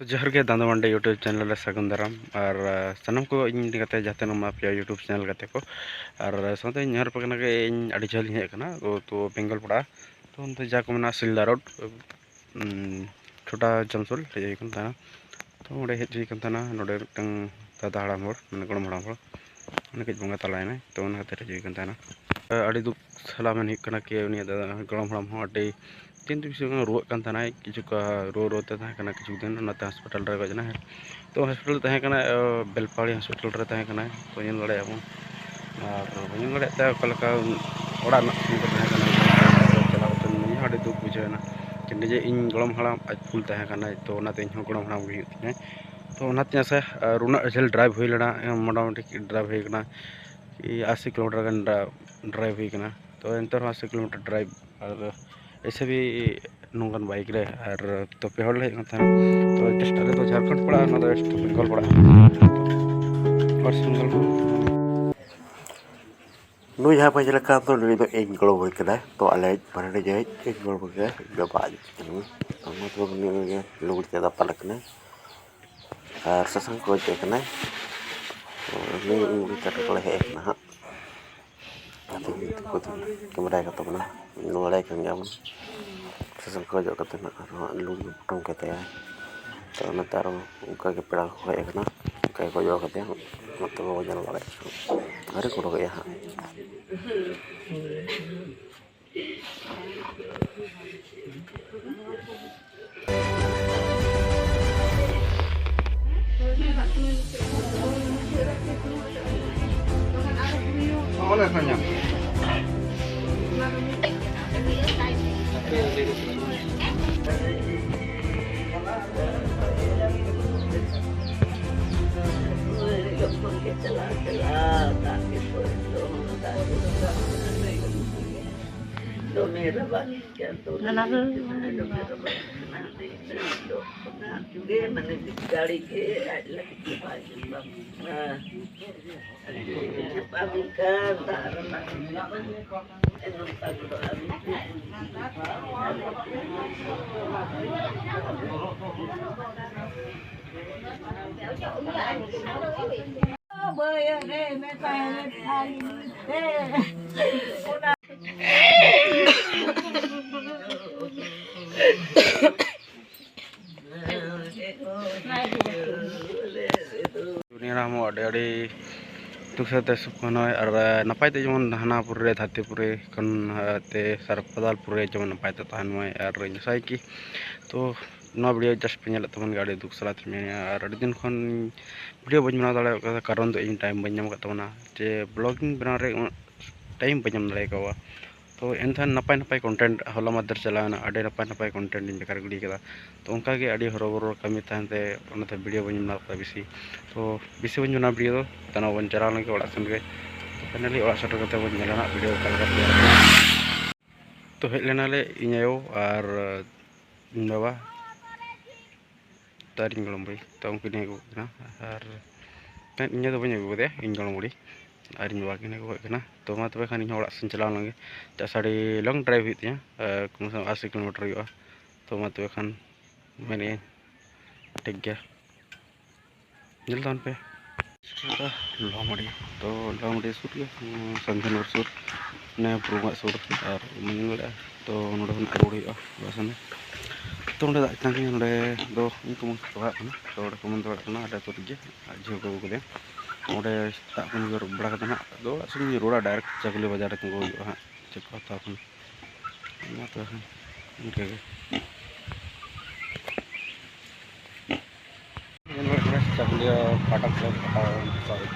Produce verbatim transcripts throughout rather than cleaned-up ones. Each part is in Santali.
ᱡᱚᱦᱟᱨ ᱜᱮ ᱫᱟᱸᱫᱟ ᱢᱟᱱᱰᱤ YouTube ᱪᱮᱱᱮᱞ ᱨᱮ ᱥᱟᱹᱜᱩᱱ ᱫᱟᱨᱟᱢ᱾ ᱟᱨ ᱥᱟᱱᱟᱢ ᱠᱚ ᱤᱧ ᱜᱟᱛᱮ ᱡᱟᱦᱟᱸ ᱛᱤᱱᱟᱹᱜ ᱢᱟ ᱯᱮᱭᱟ YouTube ᱪᱮᱱᱮᱞ ᱜᱟᱛᱮ ᱠᱚ, ᱟᱨ ᱥᱟᱶᱛᱮ ᱤᱧ ᱱᱮᱦᱚᱨ ᱟᱯᱮ ᱠᱟᱱᱟ ᱡᱮ ᱤᱧ ᱟᱹᱰᱤ ᱡᱷᱟᱹᱞ ᱤᱧ ᱦᱮᱡ ᱟᱠᱟᱱᱟ, ᱛᱚ ᱵᱮᱝᱜᱚᱞ ᱯᱟᱲᱟ, ᱛᱚ ᱚᱱᱛᱮ ᱡᱟ ᱠᱚ ᱢᱮᱱᱟ ᱥᱤᱞᱫᱟ ᱨᱳᱰ, ᱩᱸ, ᱪᱷᱳᱴᱟ ᱡᱚᱢᱥᱳᱞ ᱦᱮᱡ ᱦᱩᱭ ᱠᱟᱱ ᱛᱟᱦᱮᱱᱟ᱾ ᱛᱚ ᱚᱸᱰᱮ ᱦᱮᱡ ᱦᱩᱭ ᱠᱟᱱ ᱛᱟᱦᱮᱱᱟ, ᱱᱚᱰᱮ ᱢᱤᱫᱴᱟᱝ ᱫᱟᱫᱟ ᱦᱟᱲᱟᱢ ᱦᱚᱲ, ᱢᱟᱱᱮ ᱜᱚᱲᱚᱢ ᱦᱟᱲᱟᱢ ᱦᱚᱲ, ᱩᱱᱤ ᱠᱟᱹᱡ ᱵᱚᱸᱜᱟ ᱛᱟᱞᱟᱭᱮᱱᱟᱭ, ᱛᱚ ᱚᱱᱟ ᱠᱷᱟᱹᱛᱤᱨ ᱦᱮᱡ ᱦᱩᱭ ᱠᱟᱱ ᱛᱟᱦᱮᱱᱟ᱾ ᱟᱹᱰᱤ ᱫᱩᱠ ᱥᱟᱞᱟᱜ ᱢᱮᱱ ᱦᱩᱭᱩᱜ ᱠᱟᱱᱟ ᱠᱤ ᱩᱱᱤᱭᱟᱜ ᱫᱟᱫᱟ ᱜᱚᱲᱚᱢ ᱦᱟᱲᱟᱢ ᱦᱚᱸ ᱟᱹᱰᱤ ᱫᱤᱱ ᱫᱤᱱ ᱵᱤᱥᱤ ᱨᱩᱣᱟᱹᱜ ᱠᱟᱱ ᱛᱟᱦᱮᱱᱟᱭ, ᱠᱤᱪᱷᱩ ᱠᱟ-, ᱨᱩᱣᱟᱹ ᱨᱩᱣᱟᱹ ᱛᱮ ᱛᱟᱦᱮᱸ ᱠᱟᱱᱟ ᱠᱤᱪᱷᱩ ᱫᱤᱱ, ᱚᱱᱟᱛᱮ ᱦᱚᱥᱯᱤᱴᱟᱞ ᱨᱮ ᱜᱚᱡ ᱮᱱᱟᱭ᱾ ᱛᱚ ᱦᱚᱥᱯᱤᱴᱟᱞ ᱛᱟᱦᱮᱸ ᱠᱟᱱᱟ, ᱟᱸ, ᱵᱮᱞᱯᱟᱦᱟᱲᱤ ᱦᱚᱥᱯᱤᱴᱟᱞ ᱨᱮ ᱛᱟᱦᱮᱸ ᱠᱟᱱᱟᱭ, ᱛᱚ ᱧᱮᱞ ᱫᱟᱲᱮᱭᱟᱜᱼᱟ ᱵᱚᱱ᱾ ᱟᱨ ᱵᱟᱹᱧ ᱧᱮᱞ ᱫᱟᱲᱮᱭᱟᱜ ᱛᱟᱭᱟ ᱚᱠᱟ ᱞᱮᱠᱟ ᱚᱲᱟᱜ ᱨᱮᱱᱟᱜ ᱥᱤᱱ ᱠᱚ ᱛᱟᱦᱮᱸ ᱠᱟᱱᱟ, ᱪᱟᱞᱟᱣ ᱠᱟᱛᱮ ᱱᱤᱭᱟᱹ ᱦᱚᱸ ᱟᱹᱰᱤ ᱫᱩᱠ ᱵᱩᱡᱷᱟᱹᱣ ᱮᱱᱟ ᱡᱮ ᱱᱤᱡᱮ ᱤᱧ ᱜᱚᱲᱚᱢ ᱦᱟᱲᱟᱢ ᱟᱡ ᱯᱷᱩᱞ ᱛᱟᱦᱮᱸ ᱠᱟᱱᱟᱭ, ᱛᱚ ᱚᱱᱟᱛᱮ ᱤᱧ ᱦᱚᱸ ᱜᱚᱲᱚᱢ ᱦᱟᱲᱟᱢ ᱜᱮ ᱦᱩᱭᱩᱜ ᱛᱤᱧᱟᱹ᱾ ᱛᱚ ᱚᱱᱟᱛᱮ ᱟᱥᱟ ᱟᱨ ᱩᱱᱟᱹᱜ ᱡᱷᱟᱹᱞ ᱰᱨᱟᱭᱤᱵᱷ ᱦᱩᱭ ᱞᱮᱱᱟ, ᱢᱚᱴᱟᱢᱩᱴᱤ ᱰᱨᱟᱭᱤᱵᱷ ᱦᱩᱭ ᱠᱟᱱᱟ, ᱟᱥᱤ ᱠᱤᱞᱳᱢᱤᱴᱟᱨ ᱜᱟᱱ ᱰᱨᱟᱭᱤᱵᱷ ᱦᱩᱭ ᱠᱟᱱᱟ᱾ ᱛᱚ ᱮᱱᱛᱮ ᱨᱮᱦᱚᱸ ᱟᱥᱤ ᱠᱤᱞᱳᱢᱤᱴᱟᱨ ᱰᱨᱟᱭᱤᱵᱷ ᱟᱨ ᱮᱭᱥᱮ ᱵᱷᱤ ᱱᱚᱝᱠᱟᱱ ᱵᱟᱭᱤᱠ ᱨᱮ, ᱟᱨ ᱛᱚ ᱯᱮ ᱦᱚᱲ ᱞᱮ ᱦᱮᱡ ᱠᱟᱱ ᱛᱟᱦᱮᱱᱟ᱾ ᱛᱚ ᱡᱟᱥᱴ ᱟᱞᱮ ᱫᱚ ᱡᱷᱟᱲᱠᱷᱚᱸᱰ ᱯᱟᱲᱟᱜᱼᱟ, ᱚᱱᱟ ᱫᱚ ᱳᱭᱮᱥᱴ ᱵᱮᱝᱜᱚᱞ ᱯᱟᱲᱟᱜᱼᱟ᱾ ᱳᱭᱮᱥᱴ ᱵᱮᱝᱜᱚᱞ᱾ ᱱᱩᱭ ᱡᱟᱦᱟᱸ ᱯᱮ ᱧᱮᱞ ᱠᱟᱱ ᱫᱚ, ᱱᱩᱭ ᱫᱚ ᱤᱧ ᱜᱚᱲᱚᱢ ᱵᱷᱟᱹᱭ ᱠᱟᱱᱟᱭ᱾ ᱛᱚ ᱟᱞᱮ ᱵᱟᱱᱟ ᱦᱚᱲ ᱜᱮ ᱤᱧ ᱜᱚᱲᱚᱢ ᱵᱷᱟᱹᱭ ᱠᱟᱱᱟᱭ, ᱤᱧ ᱵᱟᱵᱟ ᱟᱡ ᱠᱟᱱᱟᱭ᱾ ᱛᱚ ᱚᱱᱟ ᱛᱮ ᱱᱩᱭ ᱜᱮ ᱞᱩᱜᱽᱲᱤ ᱛᱮ ᱫᱟᱯᱟᱞ ᱠᱟᱱᱟᱭ ᱟᱨ ᱥᱟᱥᱟᱝ ᱠᱚ ᱚᱡᱚᱜ ᱠᱟᱱᱟᱭ᱾ ᱛᱚ ᱱᱩᱭ ᱤᱧ ᱵᱩᱰᱷᱤ ᱛᱟᱠᱚ ᱠᱚᱞᱮ ᱦᱮᱡ ᱟᱠᱟᱱᱟ ᱦᱟᱸᱜ᱾ ᱜᱟᱛᱮ ᱠᱚ ᱠᱚ ᱠᱮᱢᱮᱨᱟᱭ ᱠᱟᱛᱟ ᱵᱚᱱᱟ, ᱵᱟᱲᱟᱭ ᱠᱟᱱ ᱜᱮᱭᱟ ᱵᱚᱱ᱾ ᱥᱟᱥᱟᱝ ᱠᱚ ᱚᱡᱚᱜ ᱠᱟᱛᱮ ᱱᱟᱜ ᱟᱨᱦᱚᱸ ᱞᱩᱜᱽᱲᱤ ᱯᱚᱴᱚᱢ ᱠᱟᱛᱮ, ᱛᱚ ᱚᱱᱟᱛᱮ ᱟᱨᱚ ᱚᱱᱠᱟ ᱜᱮ ᱯᱮᱲᱟ ᱠᱚ ᱦᱮᱡ ᱟᱠᱟᱱᱟ, ᱚᱱᱠᱟ ᱜᱮᱠᱚ ᱚᱡᱚᱜ ᱠᱟᱫᱮᱭᱟ᱾ ᱚᱱᱟ ᱛᱮ ᱵᱟᱵᱚ ᱧᱮᱞ ᱵᱟᱲᱟᱭᱟ, ᱟᱹᱣᱨᱤ ᱠᱚ ᱚᱰᱚᱠᱮᱜᱼᱟ ᱦᱟᱸᱜ᱾ ᱫᱚᱢᱮ ᱨᱟᱵᱟᱝ ᱠᱟᱱ ᱫᱚ᱾ ᱚᱱᱟ ᱫᱚ ᱫᱚᱢᱮ ᱨᱟᱵᱟᱝ ᱠᱟᱱᱟ᱾ ᱚᱱᱟ ᱜᱮ ᱢᱟᱱᱮ ᱜᱟᱹᱲᱤ ᱜᱮ ᱟᱡ ᱞᱟᱹᱜᱤᱫ ᱫᱚ ᱵᱟᱭ ᱧᱟᱢᱟ᱾ ᱦᱮᱸ᱾ ᱵᱟᱝ ᱠᱟᱱ ᱫᱟᱜ ᱨᱮᱱᱟᱜ ᱱᱚᱝᱠᱟ ᱜᱚᱫᱚᱜᱼᱟ᱾ ᱫᱩᱱᱤᱭᱟᱹ ᱨᱮᱦᱚᱸ ᱟᱹᱰᱤ ᱟᱹᱰᱤ ᱫᱩᱠ ᱥᱟᱶᱛᱮ ᱥᱩᱠ ᱠᱷᱚᱱ ᱦᱚᱸ ᱟᱨ ᱱᱟᱯᱟᱭ ᱛᱮ ᱡᱮᱢᱚᱱ ᱦᱟᱱᱟ ᱯᱩᱨᱤ ᱨᱮ ᱫᱷᱟᱹᱨᱛᱤ ᱯᱩᱨᱤ ᱠᱷᱚᱱ ᱛᱮ ᱥᱟᱨ ᱯᱟᱛᱟᱞ ᱯᱩᱨᱤ ᱨᱮ ᱡᱮᱢᱚᱱ ᱱᱟᱯᱟᱭ ᱛᱮ ᱛᱟᱦᱮᱱ ᱢᱟᱭ᱾ ᱟᱨ ᱤᱧ ᱟᱥᱟᱭ ᱠᱤ ᱛᱚ ᱱᱚᱣᱟ video just ᱯᱮ ᱧᱮᱞᱮᱫ ᱛᱟᱵᱚᱱ ᱜᱮᱭᱟ, ᱟᱹᱰᱤ ᱫᱩᱠ ᱥᱟᱞᱟᱜ ᱛᱮ ᱢᱮᱱᱟᱜᱼᱟ᱾ ᱟᱨ ᱟᱹᱰᱤ ᱫᱤᱱ ᱠᱷᱚᱱ video ᱵᱟᱹᱧ ᱵᱮᱱᱟᱣ ᱫᱟᱲᱮ ᱠᱟᱣᱫᱟ, ᱠᱟᱨᱚᱱ ᱫᱚ ᱤᱧ time ᱵᱟᱹᱧ ᱧᱟᱢ ᱟᱠᱟᱫ ᱛᱟᱵᱚᱱᱟ, ᱡᱮ vlogging ᱵᱮᱱᱟᱣ ᱨᱮ ᱩᱱᱟᱹᱜ time ᱵᱟᱹᱧ ᱧᱟᱢ ᱫᱟᱲᱮ ᱠᱟᱣᱟ᱾ ᱛᱚ ᱮᱱᱠᱷᱟᱱ ᱱᱟᱯᱟᱭ ᱱᱟᱯᱟᱭ content ᱦᱚᱞᱟ ᱢᱟᱫᱷᱮᱨ ᱪᱟᱞᱟᱣᱮᱱᱟ, ᱟᱹᱰᱤ ᱱᱟᱯᱟᱭ ᱱᱟᱯᱟᱭ content ᱤᱧ ᱵᱮᱠᱟᱨ ᱜᱤᱰᱤ ᱠᱟᱫᱟ᱾ ᱛᱚ ᱚᱱᱠᱟᱜᱮ ᱟᱹᱰᱤ ᱦᱚᱨᱚᱵᱚᱨᱚ ᱠᱟᱹᱢᱤ ᱛᱟᱦᱮᱱ ᱛᱮ ᱚᱱᱟᱛᱮ video ᱵᱟᱹᱧ ᱵᱮᱱᱟᱣ ᱠᱟᱫᱟ ᱵᱮᱥᱤ᱾ ᱛᱚ ᱵᱮᱥᱤ ᱵᱟᱹᱧ ᱵᱮᱱᱟᱣ video ᱫᱚ, ᱛᱟᱦᱞᱮ ᱵᱚᱱ ᱪᱟᱞᱟᱣ ᱞᱮᱱ ᱜᱮ ᱚᱲᱟᱜ ᱥᱮᱱ ᱜᱮ᱾ ᱛᱚ finally ᱚᱲᱟᱜ ᱥᱮᱴᱮᱨ ᱠᱟᱛᱮ ᱵᱚᱱ ᱧᱮᱞᱟ ᱱᱟᱜ video ᱚᱠᱟ ᱞᱮᱠᱟ ᱛᱮᱭᱟᱨ ᱠᱟᱱᱟ᱾ ᱛᱚ ᱦᱮᱡ ᱞᱮᱱᱟᱞᱮ ᱤᱧ ᱟᱭᱳ ᱟᱨ ᱤᱧ ᱵᱟᱵᱟ᱾ ᱛᱚ ᱟᱨ ᱤᱧ ᱜᱚᱲᱚᱢ ᱵᱩᱲᱦᱤ, ᱛᱚ ᱩᱱᱠᱤᱱ ᱤᱧ ᱟᱹᱜᱩ ᱠᱤᱱᱟ᱾ ᱟᱨ ᱤᱧ ᱫᱚ ᱵᱟᱹᱧ ᱟᱹᱜᱩ ᱠᱟᱫᱮᱭᱟ, ᱤᱧ ᱜᱚᱲᱚᱢ ᱵᱩᱲᱦᱤ ᱟᱨ ᱤᱧ ᱵᱟᱵᱟ ᱠᱤᱱ ᱟᱹᱜᱩ ᱠᱟᱜ ᱠᱤᱱᱟ᱾ ᱛᱚ ᱢᱟ ᱛᱚᱵᱮ ᱠᱷᱟᱱ ᱤᱧ ᱦᱚᱸ ᱚᱲᱟᱜ ᱥᱮᱫ ᱪᱟᱞᱟᱣ ᱞᱮᱱ ᱜᱮ᱾ ᱪᱮᱫᱟᱜ ᱥᱮ ᱟᱹᱰᱤ long drive ᱦᱩᱭᱩᱜ ᱛᱤᱧᱟᱹ, ᱟᱨ ᱠᱚᱢ ᱥᱮ ᱠᱚᱢ ᱟᱥᱤ kilometer ᱦᱩᱭᱩᱜᱼᱟ᱾ ᱛᱚ ᱢᱟ ᱛᱚᱵᱮ ᱠᱷᱟᱱ ᱢᱮᱱᱮᱫ ᱟᱹᱧ ᱴᱷᱤᱠ ᱜᱮᱭᱟ, ᱧᱮᱞ ᱛᱟᱵᱚᱱ ᱯᱮ᱾ ᱞᱚᱦᱚᱢᱟᱹᱰᱤ, ᱛᱚ ᱞᱚᱦᱚᱢᱟᱹᱰᱤ ᱥᱩᱨ ᱜᱮ, ᱥᱟᱱᱛᱤᱱᱚᱜᱚᱨ ᱥᱩᱨ, ᱢᱟᱱᱮ ᱵᱩᱨᱩ ᱵᱚᱸᱜᱟ ᱥᱩᱨ᱾ ᱟᱨ ᱧᱮᱞ ᱫᱟᱲᱮᱭᱟᱜᱼᱟ, ᱛᱚ ᱱᱚᱸᱰᱮ ᱠᱷᱚᱱᱟᱜ ᱨᱩᱣᱟᱹᱲ ᱦᱩᱭᱩᱜᱼᱟ ᱚᱲᱟᱜ ᱥᱮᱱ᱾ ᱛᱚ ᱱᱚᱸᱰᱮ ᱫᱟᱜ ᱛᱮᱛᱟᱝ ᱠᱟᱱᱟ, ᱱᱚᱸᱰᱮ ᱫᱚ ᱤᱧ ᱠᱩᱢᱟᱹᱝ ᱛᱟᱠᱚ ᱚᱲᱟᱜ ᱠᱟᱱᱟ, ᱛᱚ ᱚᱸᱰᱮ ᱠᱩᱢᱟᱹᱝ ᱛᱟᱠᱚ ᱚᱲᱟᱜ ᱠᱟᱱᱟ, ᱟᱞᱮ ᱟᱹᱛᱩ ᱨᱮᱜᱮ᱾ ᱟᱨ ᱡᱷᱤ ᱠᱚ ᱟᱹᱜᱩ ᱠᱮᱫᱮᱭᱟ, ᱚᱸᱰᱮ ᱥᱮᱛᱟᱜ ᱠᱷᱚᱱ ᱜᱮ ᱨᱩᱵ ᱵᱟᱲᱟ ᱠᱟᱛᱮ ᱱᱟᱦᱟᱜ ᱟᱫᱚ ᱚᱲᱟᱜ ᱥᱮᱱ ᱤᱧ ᱨᱩᱣᱟᱹᱲᱟ, direct ᱪᱟᱠᱩᱞᱤ ᱵᱟᱡᱟᱨ ᱨᱮ ᱛᱤᱸᱜᱩ ᱦᱩᱭᱩᱜᱼᱟ ᱦᱟᱸᱜ, ᱪᱮᱫ ᱠᱚ ᱦᱟᱛᱟᱣ ᱠᱷᱟᱱ᱾ ᱢᱟ ᱛᱚᱵᱮ ᱠᱷᱟᱱ ᱤᱱᱠᱟᱹ ᱜᱮ᱾ ᱪᱟᱠᱩᱞᱤᱭᱟᱹ ᱯᱷᱟᱴᱚᱠ ᱨᱮ, ᱯᱷᱟᱴᱚᱠ, sorry,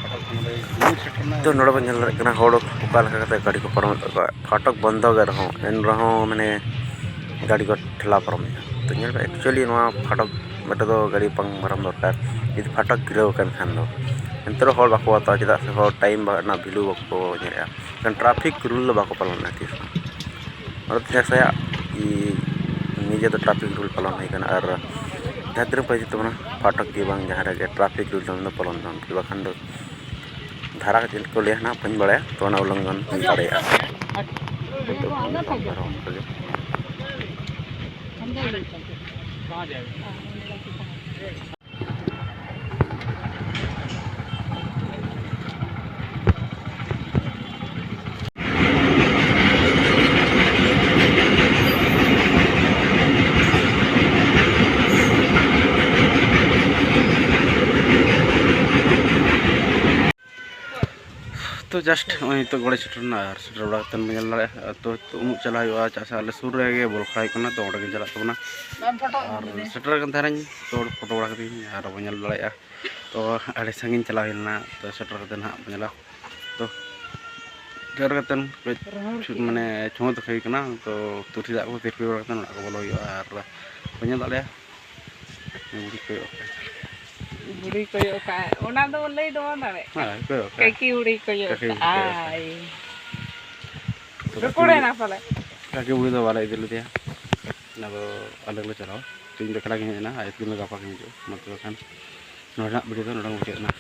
ᱯᱷᱟᱴᱚᱠ ᱱᱚᱰᱮ ᱥᱮᱴᱮᱨ ᱮᱱᱟ᱾ ᱛᱚ ᱱᱚᱰᱮ ᱵᱚᱱ ᱧᱮᱞ ᱫᱟᱲᱮᱭᱟᱜ ᱠᱟᱱᱟ ᱦᱚᱲ ᱚᱠᱟ ᱞᱮᱠᱟ ᱠᱟᱛᱮ ᱜᱟᱹᱰᱤ ᱠᱚ ᱯᱟᱨᱚᱢᱮᱫ ᱛᱟᱠᱚᱣᱟ᱾ ᱯᱷᱟᱴᱚᱠ ᱵᱚᱱᱫᱚ ᱜᱮ ᱨᱮᱦᱚᱸ, ᱮᱱ ᱨᱮᱦᱚᱸ ᱢᱟᱱᱮ ᱜᱟᱹᱰᱤ ᱠᱚ ᱴᱷᱮᱞᱟᱣ ᱯᱟᱨᱚᱢᱮᱫᱼᱟ᱾ ᱛᱚ ᱧᱮᱞ ᱯᱮ, actually ᱱᱚᱣᱟ ᱯᱷᱟᱴᱚᱠ ᱢᱤᱫᱴᱮᱱ ᱫᱚ ᱜᱟᱹᱰᱤ ᱵᱟᱝ ᱯᱟᱨᱚᱢ ᱫᱚᱨᱠᱟᱨ, ᱡᱩᱫᱤ ᱯᱷᱟᱴᱚᱠ ᱜᱤᱨᱟᱹᱣ ᱟᱠᱟᱱ ᱠᱷᱟᱱ ᱫᱚ᱾ ᱮᱱᱛᱮ ᱨᱮᱦᱚᱸ ᱦᱚᱲ ᱵᱟᱠᱚ ᱦᱟᱛᱟᱣᱟ, ᱪᱮᱫᱟᱜ ᱥᱮ ᱦᱚᱲ time ᱨᱮᱱᱟᱜ value ᱵᱟᱠᱚ ᱧᱮᱞᱮᱫᱼᱟ᱾ ᱠᱟᱨᱚᱱ traffic rule ᱫᱚ ᱵᱟᱠᱚ ᱯᱟᱞᱚᱱᱟ ᱛᱤᱥ ᱦᱚᱸ᱾ ᱚᱱᱟᱛᱮ ᱡᱟᱦᱟᱸ ᱥᱟᱭᱟ ᱤ ᱱᱤᱡᱮ ᱫᱚ traffic rule ᱯᱟᱞᱚᱱ ᱦᱩᱭ ᱠᱟᱱᱟ᱾ ᱟᱨ ᱡᱟᱦᱟᱸ ᱛᱤᱱᱟᱹᱜ ᱯᱮ ᱦᱤᱡᱩᱜ ᱛᱟᱵᱚᱱᱟ ᱯᱷᱟᱴᱚᱠ ᱠᱤ ᱵᱟᱝ ᱡᱟᱦᱟᱸ ᱨᱮᱜᱮ traffic rule ᱫᱚ ᱯᱟᱞᱚᱱ ᱛᱟᱵᱚᱱ ᱯᱮ, ᱵᱟᱠᱷᱟᱱ ᱫᱚ ᱫᱷᱟᱨᱟ ᱪᱮᱫ ᱠᱚ ᱞᱟᱹᱭᱟ ᱱᱟᱦᱟᱜ ᱵᱟᱹᱧ ᱵᱟᱲᱟᱭᱟ, ᱛᱚ ᱚᱱᱟ ᱩᱞᱞᱚᱝᱜᱷᱚᱱ ᱦᱩᱭ ᱫᱟᱲᱮᱭᱟᱜᱼᱟ᱾ ᱛᱚ just ᱱᱚᱜᱼᱚᱭ ᱱᱤᱛᱚᱜ ᱜᱚᱲᱮ ᱥᱮᱴᱮᱨ ᱮᱱᱟ, ᱟᱨ ᱥᱮᱴᱮᱨ ᱵᱟᱲᱟ ᱠᱟᱛᱮᱫ ᱵᱚᱱ ᱧᱮᱞ ᱫᱟᱲᱮᱭᱟᱜᱼᱟ᱾ ᱛᱚ ᱱᱤᱛᱚᱜ ᱩᱢᱩᱜ ᱪᱟᱞᱟᱜ ᱦᱩᱭᱩᱜᱼᱟ, ᱪᱮᱫᱟᱜ ᱥᱮ ᱟᱞᱮ ᱥᱩᱨ ᱨᱮᱜᱮ ᱵᱚᱞ ᱠᱷᱮᱞᱟ ᱦᱩᱭᱩᱜ ᱠᱟᱱᱟ, ᱛᱚ ᱚᱸᱰᱮ ᱜᱮ ᱪᱟᱞᱟᱜ ᱛᱟᱵᱚᱱᱟ᱾ ᱟᱨ ᱥᱮᱴᱮᱨ ᱟᱠᱟᱱ ᱛᱟᱦᱮᱱᱟᱹᱧ, ᱛᱚ ᱯᱷᱳᱴᱳ ᱵᱟᱲᱟ ᱠᱟᱛᱮᱧ ᱟᱨ ᱵᱚᱱ ᱧᱮᱞ ᱫᱟᱲᱮᱭᱟᱜᱼᱟ᱾ ᱛᱚ ᱟᱹᱰᱤ ᱥᱟᱺᱜᱤᱧ ᱪᱟᱞᱟᱣ ᱦᱩᱭ ᱞᱮᱱᱟ, ᱛᱚ ᱥᱮᱴᱮᱨ ᱠᱟᱛᱮᱫ ᱱᱟᱦᱟᱜ ᱵᱚᱱ ᱧᱮᱞᱟ᱾ ᱛᱚ ᱥᱮᱴᱮᱨ ᱠᱟᱛᱮᱫ ᱠᱟᱹᱡ ᱢᱟᱱᱮ ᱪᱷᱚᱸᱫ ᱦᱩᱭ ᱠᱟᱱᱟ, ᱛᱚ ᱛᱩᱨᱥᱤ ᱫᱟᱜ ᱠᱚ ᱛᱤᱨᱯᱤ ᱵᱟᱲᱟ ᱠᱟᱛᱮᱫ ᱚᱲᱟᱜ ᱠᱚ ᱵᱚᱞᱚ ᱦᱩᱭᱩᱜᱼᱟ᱾ ᱟᱨ ᱵᱚᱱ ᱧᱮᱞ ᱫᱟᱲᱮᱭᱟᱜᱼᱟ᱾ ᱵᱩᱲᱦᱤ ᱠᱚᱭᱚᱜ ᱠᱟᱜ᱾ ᱵᱩᱲᱦᱤ ᱠᱚᱭᱚᱜ ᱠᱟᱜ, ᱚᱱᱟ ᱫᱚ ᱞᱟᱹᱭ ᱫᱚ ᱵᱟᱝ ᱫᱟᱲᱮᱭᱟᱜ ᱠᱟᱱᱟ᱾ ᱦᱮᱸ, ᱠᱚᱭᱚᱜ ᱠᱟᱜ᱾ ᱠᱟᱹᱠᱤ ᱵᱩᱲᱦᱤ ᱠᱚᱭᱚᱜ ᱠᱟᱹᱠᱤ ᱵᱩᱲᱦᱤ ᱠᱚᱭᱚᱜ ᱠᱟᱜ᱾ ᱠᱟᱜ᱾ ᱟᱭ᱾ ᱛᱚ ᱨᱩᱠᱩᱲᱮᱱᱟ ᱯᱟᱞᱮ᱾ ᱠᱟᱹᱠᱤ ᱵᱩᱲᱦᱤ ᱫᱚ ᱵᱟᱞᱮ ᱤᱫᱤ ᱞᱮᱫᱮᱭᱟ, ᱚᱱᱟ ᱫᱚ ᱟᱞᱮ ᱜᱮᱞᱮ ᱪᱟᱞᱟᱣᱟ᱾ ᱛᱮᱦᱮᱧ ᱫᱚ ᱮᱠᱞᱟ ᱜᱮᱧ ᱦᱮᱡ ᱮᱱᱟ, ᱟᱨ ᱛᱤᱦᱤᱧ ᱫᱚ ᱜᱟᱯᱟ ᱜᱮᱧ ᱦᱤᱡᱩᱜᱼᱟ᱾ ᱢᱟ ᱛᱚᱵᱮ ᱠᱷᱟᱱ ᱱᱚᱰᱮᱱᱟᱜ video ᱫᱚ ᱱᱚᱰᱮ ᱜᱮ ᱢᱩᱪᱟᱹᱫ ᱮᱱᱟ᱾